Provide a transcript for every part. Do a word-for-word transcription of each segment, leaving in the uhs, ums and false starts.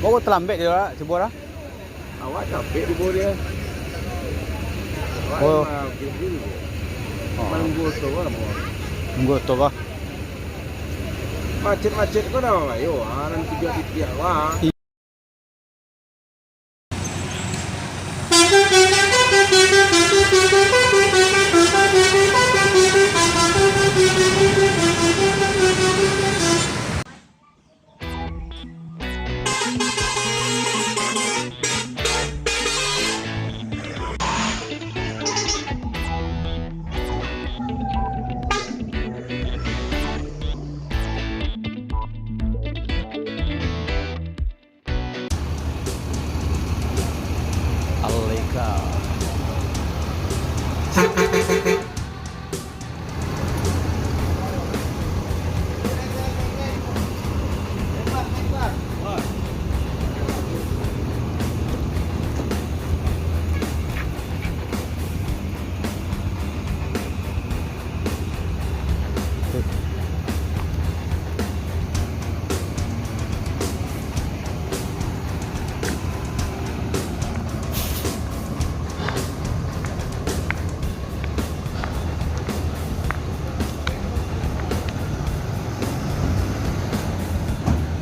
Bawa talambek je lah, cubo lah. Awak capek di bawah dia. Awak Oh. Memang busy dulu. Oh. Nunggu oto lah, bawah. Nunggu oto kah? Macet-macet ko dah, ayo, ah, nan tigo titik, wah. I- Alaika.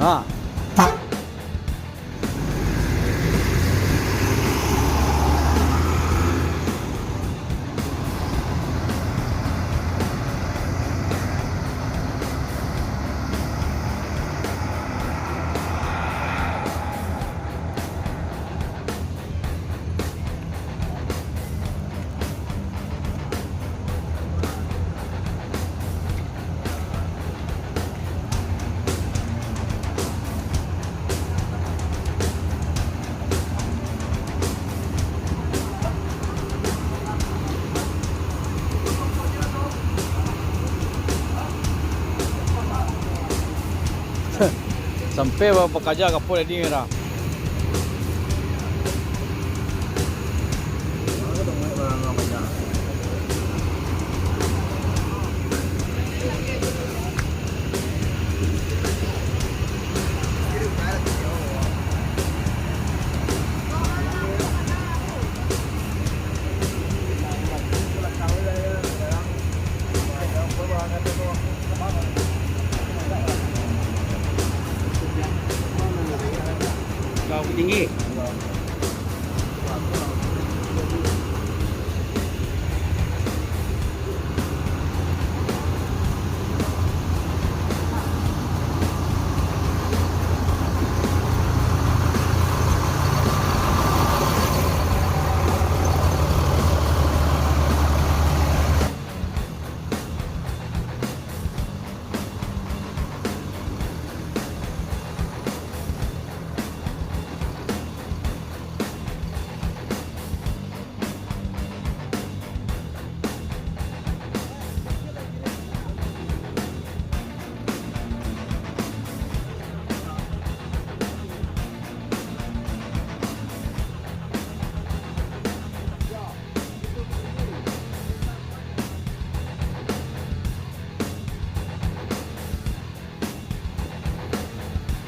Ah. Sampai ba-, bakaja ka po tadi, Mira. Bukittinggi.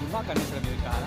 Dimakan ni, salami ikan.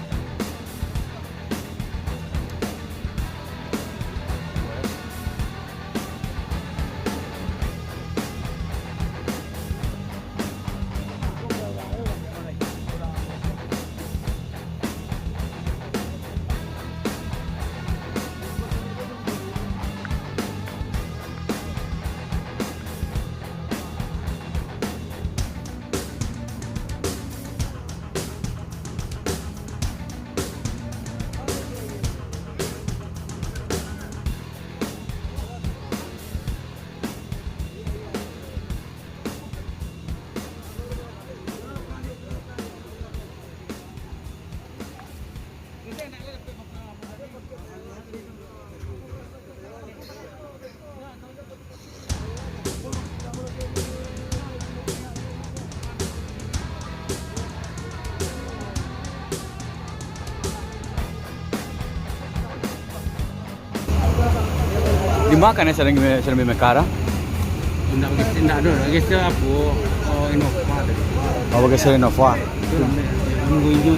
Dimakan ya, sering, sering mekara. Indak bageser, indak ado, bageser apo, oh, Innova tadi. Oh, bageser Innova. Itu lah, nunggu inyo.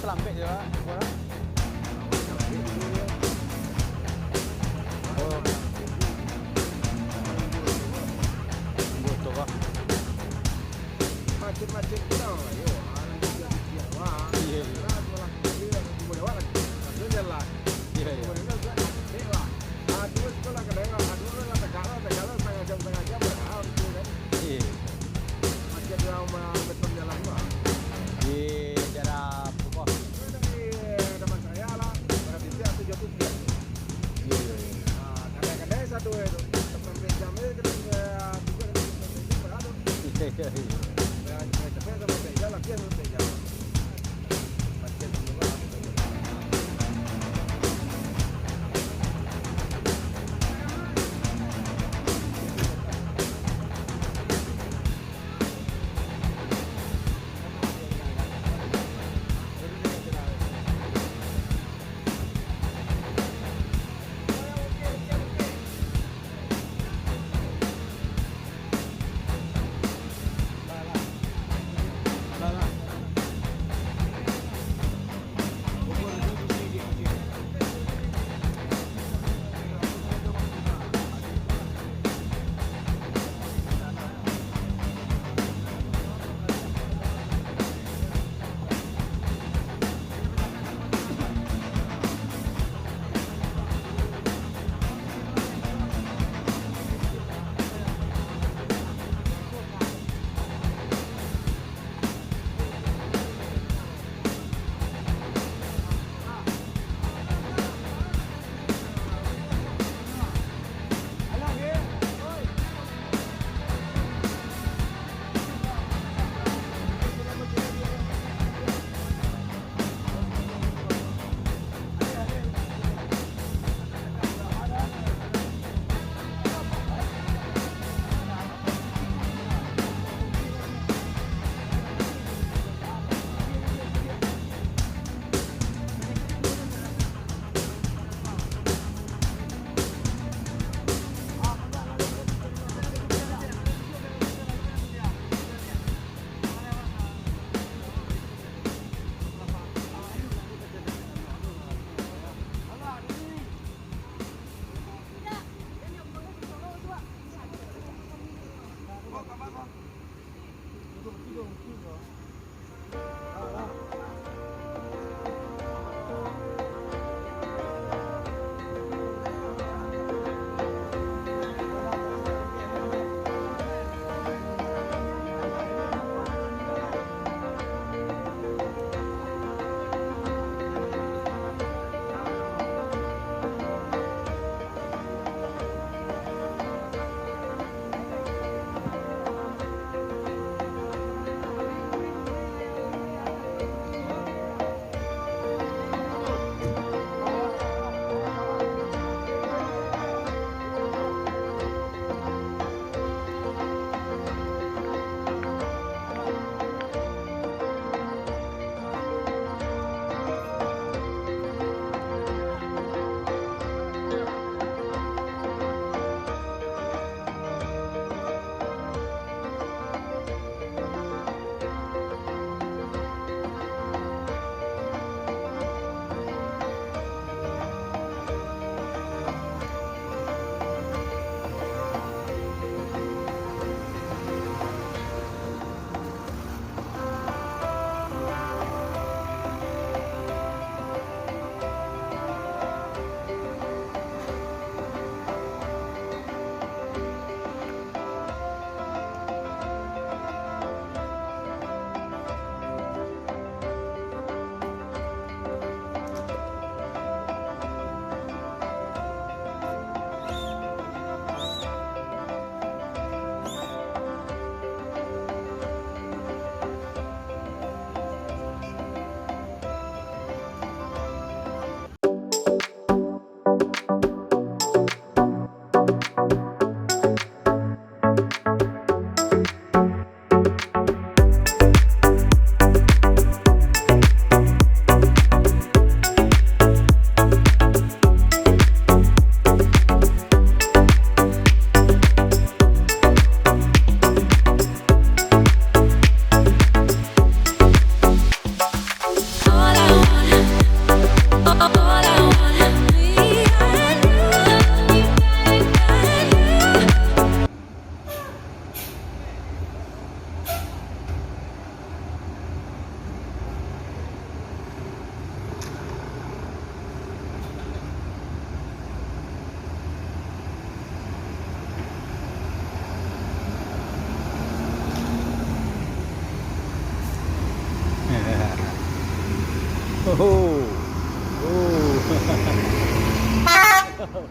Lambek je lah, kurang. Oh. Tunggu tu lah. Macet-macet tu lah, yo. Ah, nanti dia pikir, wah. Iya, iya. Sekarang malah dia boleh lewat lagi. Maksudnya jalan. Iya, iya. Boleh lewat, lewat. Ah, terus tu lah kadang, ah, dulu lah tegak lah, tegak lah, setengah jam, setengah jam lah, ah, betul kan? Iya. Macet dia, ah, beton jalan tu lah. Di daerah Pukoh. Dari, eh, Oh. Oh.